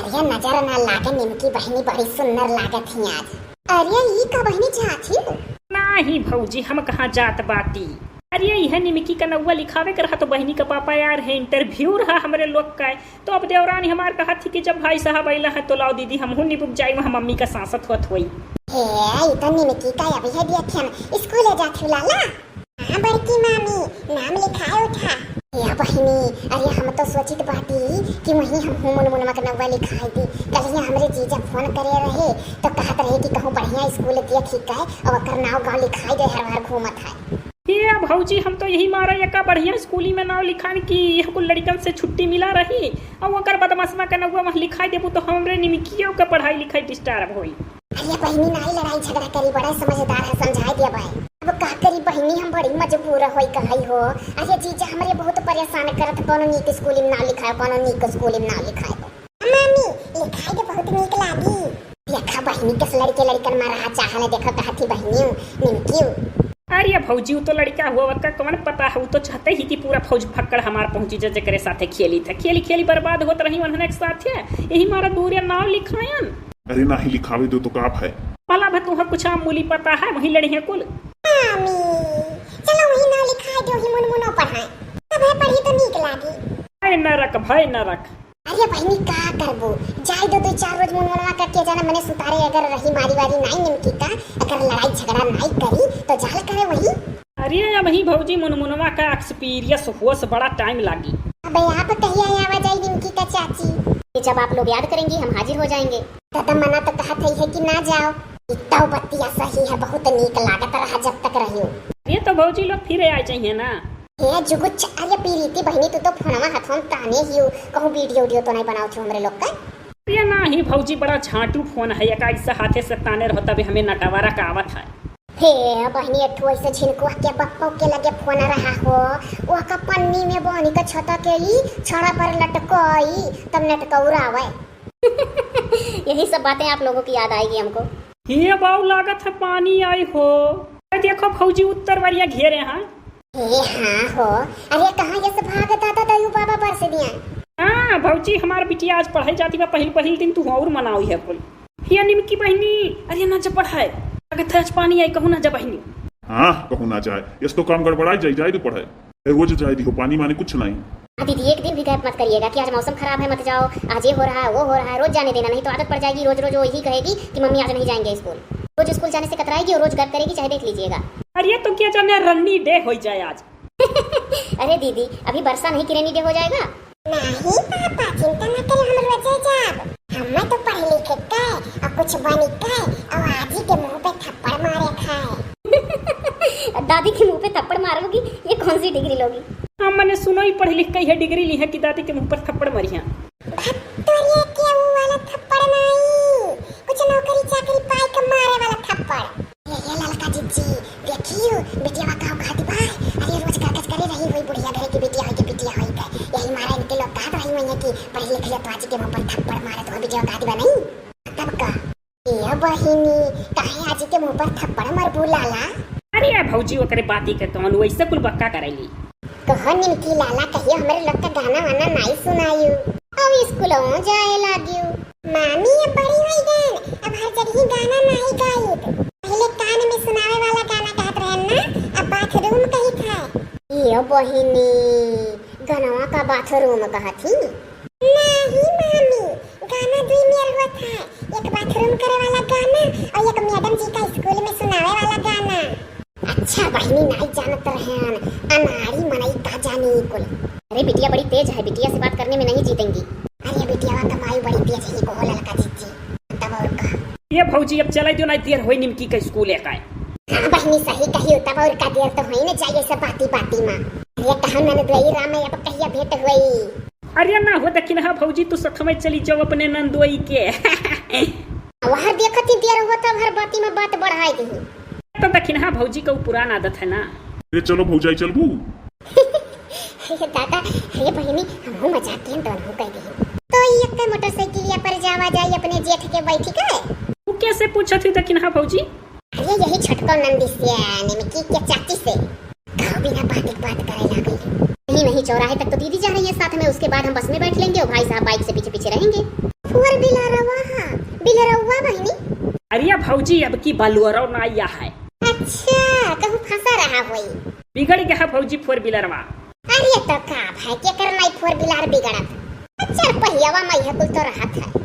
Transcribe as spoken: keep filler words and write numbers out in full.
अरे नजर ना लागे, निमकी बहिनी बड़ी सुंदर लागत ही आज। अरे ई का बहिनी जात ही? नाही भौजी, हम कहाँ जात बाटी। अरे इहे निमकी का नौवा लिखावे के रहा तो बहिनी का पापा यार है, interview रहा हमरे लोग का। तो अब देवरानी हमार कहत ही कि जब भाई साहब अइला है तो लाओ दीदी हमहू निबुक जाई, वहाँ मम्मी का सांसत होत होई। हे, ई तो निमकी का अभी है दिया थे, स्कूल जात ही लाला। हाँ बड़की मामी, नाम लिखाए उठा। या बहिनी, अरे हम तो सोचित बाटी कि वहीं हमहू मुनमुनवा के नौवा लिखाई दी। कल ही हमरे जीजा फोन करे रहे तो कहत रहे कि कहूँ बढ़िया स्कूल दिया ठीक है और ओकर नाव गाँव लिखाई दे, हर बार घूमत है। ए भौजी, हम तो यही मारा एका बढ़िया स्कूली में नाव लिखान कि यह कुल लड़िकन से छुट्टी मिला रही और ओकर बदमाशवा के नौवा वहाँ लिखाई देबू तो हमरे निमकियो के पढ़ाई लिखाई disturb होई। अरे बहिनी, नाई लड़ाई झगड़ा करी, बड़ा समझदार है, समझाए दिया भाई। अब का करी बहिनी, हम बड़ी मजबूर होई कहई हो। अरे जीजा हमरे बहुत परेशान करत, कौनो नीक स्कूल में नाव लिखाए, कौनो नीक स्कूल में नाव लिखाए। मामी, लिखाई के बहुत नीक लागी। देखा बहिनी, किस लड़के लड़कन में रहा चाहले, देखो कहत ही बहिनी, निमकियो। अरे भौजी, उ तो लड़का हुआ, ओकर कौन पता है, उ तो चाहते ही कि पूरा फौज फक्कड़ हमार पहुंची जा, जेकरे साथे खेली था, खेली खेली बर्बाद होत रही उन्हने के साथे, यही मारा दूर या नाव लिखायन। अरे नाही लिखावे दो तो का भय। भला भा तुहा कुछ मामूली पता है, वही लड़िया कुल। मामी, चलो वही नाव लिखाए दो, ही मुनमुनो पढ़ाए, तब है पढ़ी तो नीक लागी। भय न रख, भय न रख। अरे बहिनी, का करबो, जाए दो, दो चार रोज मुनमुनवा का के जाना मने सुतारे, अगर रही मारी वारी नाई निमकी का, अगर लड़ाई झगड़ा नाई करी तो जाल करे वही। अरे अबही भौजी, मुनमुनवा का experience होस बड़ा time लागी। अबे आप कहिया आवा जाई निमकी का चाची? जब आप लोग याद करेंगी हम हाजिर हो जाएंगे। दादा मना तो कहत है, है कि ना जाओ। इतना बतिया सही है, बहुत नीक लागत रहा जब तक रहियो। ये तो भौजी लोग फिर आ जाइए ना। हे जुगुच, अरे प्रीति बहिनी, तू तो फोनवा हथवा में ताने हियो, कहूँ video उडियो तो नहीं बनाओ छो हमरे लोग का? अरे नाही भौजी, बड़ा झांटू फोन है, एक ऐसा हाथे से ताने रहो तबे हमें नटवारा का आवत है। हे बहिनी, एक ठो ऐसे झिनकुआ के बप्पो के लगे फोन रहा हो, वो का पन्नी में बांध के छता के ई छड़ा पर लटकाई, तब नटकौरावे। यही सब बातें आप लोगों की याद आएगी हमको। हे बाऊ, लागत है पानी आई हो। अरे देखो भौजी, उत्तर वरिया घेरे हैं। हे हाँ हो। अरे कहाँ ये सब भाग दादा दयू बाबा बरस दिया? हाँ भौजी, हमार बिटिया आज पढ़े जाती बा, पहिल पहिल दिन तू और मनाओ है कुल। हे निमकी बहिनी, अरे ना जा पढ़ाए, लागत है आज पानी आई, कहूँ ना जा बहिनी। हाँ, कहूँ ना जाए, यस तो काम गड़बड़ाई जाई, जाए तो पढ़ाए। ए, रोज जाए दिहो, पानी माने कुछ नहीं। हाँ दीदी, एक दिन भी gap मत करिएगा कि आज मौसम खराब है, मत जाओ, आज ये हो रहा है, वो हो रहा है, रोज जाने देना, नहीं तो आदत पड़ जाएगी, रोज रोज वो यही कहेगी कि मम्मी आज नहीं जाएंगे स्कूल। रोज स्कूल जाने से कतराएगी और रोज gap करेगी, चाहे देख लीजिएगा। अरे तो क्या जाने rainy day हो जाए आज। अरे दीदी, अभी बरसा नहीं कि rainy day हो जाएगा? नहीं पापा, चिंता न करो, हम रोजे जाब। हमें तो पढ़ लिख के और कुछ बन के और आजी के मुंह पे थप्पड़ मारे खाए। दादी के मुंह पे थप्पड़ मारोगी? ये कौन सी degree लोगी? हाँ, मैंने सुनो ही, पढ़ लिख के यह degree ली है कि दादी के मुंह पर थप्पड़ मारी है। भत्तोरिया के ऊ वाला थप्पड़ नहीं, कुछ नौकरी चाकरी पाए के मारे वाला थप्पड़। ये, ये ललका जिज्जी, देखियो, बिटिया का औकात बा। अरे, रोज करकस करे रही हुई बुढ़िया घरे की बिटिया होई के बिटिया होई के। यही मारा इनके लोग कहत रही हुई है कि पढ़ी लिख ले तो आजी के मुंह पर थप्पड़ मारत हो, बिटिया औकात बा नहीं। तब का? ए बहिनी, काहे आजी के मुंह पर थप्पड़ मरबू लाला? अरे भौजी, ओकरे बाती के कौन, वैसे कुल बक्का करेली। कहो निमकी लाला, कहियो हमरे लोग का गाना वाना नाई सुनायू। अब स्कूलों जाए लागियो। मामी अब बड़ी होई गन, अब हर जगह गाना नाई गाइब। पहले कान में सुनावे वाला गाना कहत रहन ना, अब बाथरूम कही था। ये बहिनी, गनवा का बाथरूम कहत ही? नहीं मामी, गाना दुई मेर हुआ था, एक बाथरूम करे वाला गाना और एक मैडम जी का स्कूल में सुनावे वाला गाना। अच्छा बहिनी, नाई जानत रहन, अनाड़ी मनई का जानी कुल। अरे बिटिया बड़ी तेज है, बिटिया से बात करने में नहीं जीतेंगी। अरे बिटिया का माई बड़ी तेज है, को ललका जीत जी। तब और का? ये भौजी, अब चले दो, नाई देर होई निमकी का स्कूल है का। हाँ बहिनी, सही कही, तब और का, देर तो होई न जाइए सब बाती बाती में। अरे कहाँ ननदोई राम, अब कहिया भेंट हुई? अरे ना हो दखिनहा भौजी, तू सथमे चली जाओ अपने नंदोई के। वहाँ देखत ही देर हुआ, तब हर बाती में बात बढ़ाई दी। तो दखिनहा भौजी का उ पुरान आदत है ना। अरे चलो भौजाई, चलबू? अरे दादा, अरे बहिनी, हमहू मजाक के हम दोनों कह दी। तो ये एक मोटरसाइकिलिया पर जावा जाई अपने जेठ के बैठी के। तू कैसे पूछत ही दखिनहा भौजी? अरे यही छोटको नंदी से, निमकी के चाची से। गाँव बिना बात एक बात करे लागे। नहीं, नहीं, चौराहे तक तो दीदी जा रही है साथ में, उसके बाद हम बस में बैठ लेंगे और भाई साहब बाइक से पीछे पीछे रहेंगे। फुहर भौजी, अब की बलुअरौ ना आया है। अच्छा, कहूँ फंसा रहा होई। बिगड़ गया है भौजी four wheeler वा। अरे तो का भाई, केकर नाई four wheeler बिगड़त? चार पहियावा मा यह कुल तो रहत है।